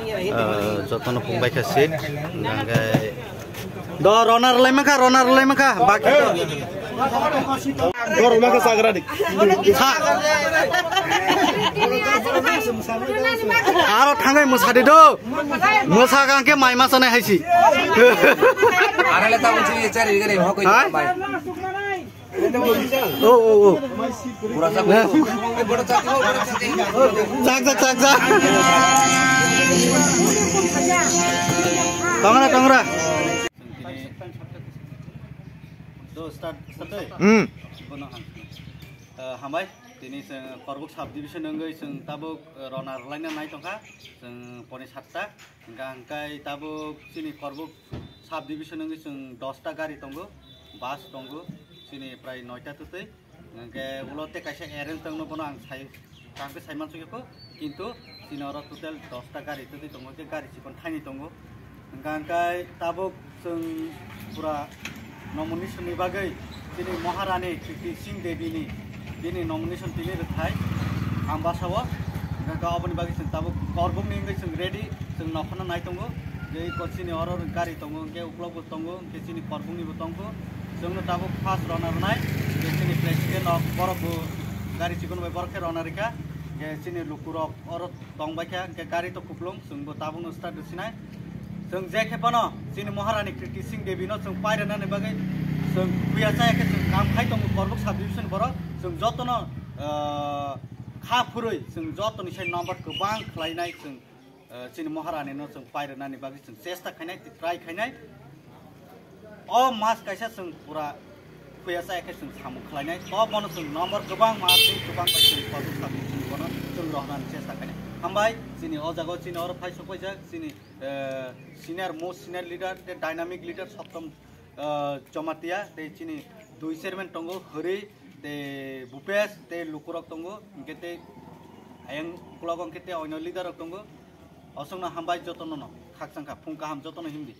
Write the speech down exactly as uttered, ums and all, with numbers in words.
Ah, jotono phung bai kha seat, hingkhe do rona rwlai mankha, rona rwlai mankha, baki do. Rona kha sagra dik. Sa. Aro thangai mwsadi do. Mwsa kha hingkhe mai ma sanai haisi. Arale ta unsi chari gare hokoi. Ha? Bai. Oh, oh, oh. Chak, chak, chak, chak. Tongra, tongra. Do start, start. Hmm. Bono han. Eh, hambai, tini chwng Korbuk sub division wngwi chwng tabuk, eh, rona rwlaina nai tongkha. Chwng poni satta. Hingkha hingkai tabuk chini Korbuk sub division wngwi chwng dosta gari tongo, bus tongo, chini prai noita twtwi. Hingkhe ulo tei kaisa arrange tongno bono ang sai, kaham khe sai mansukya kho, kintu chini oro total dosta gari twtwi tongo, hingkhe gari chikon thaini tongo. Hingkha hingkai tabuk chwng pura nomination ni bagwi chini Maharani Kriti Singh Devi ni bini nomination tini rwthai Ambasa o. Hingkha khe oboni bagwi chwng tabuk Korbuk ni wngwi chwng ready, chwng nokhorno nai tongo. Je iko chini oro gari tongo, hingkhe uklok bo tongo, hingkhe chini Korbuk ni bo tongo. Chwngno tabuk first rona rwnai, hingkhe chini president rok borok bo gari chikon bai borok khe rona rwkha, hingkhe chini lukurok oro tong bai kha, hingkhe gari to kuplung, chwng bo tabukno start rwsinai. Chwng je khe phano chini Maharani Kriti Singh Devi no chwng pairwnani bagwi chwng kuya chaya khe chwng kam khai tongo Korbuk sub division borok. Chwng jotono, ah, kha phurwi chwng jotoni sai number kwbang khlainai chwng, ah, chini Maharani no chwng pairwnani bagwi chwng chesta khainai, tei try khainai. O mas kaisa chwng pura kuya chaya khe chwng samung khlainai. To bono chwng number kwbang ma tei kwbang bai chwng Korbuk sub division bono chwng rohornani chesta khainai. Hambai chini o jaga o chini oro phai sokpaijak chini, eh, senior, most senior leader tei dynamic leader Sottom, eh, Jamatia tei chini dui chairman tongo Hwrwi tei Bhupesh tei lukurok tongo, hingkhe tei ayang uklogo hingkhe tei oino leader rok tongo. Osongno hambai jotono no khakchangkha, phung kaham jotono himdi.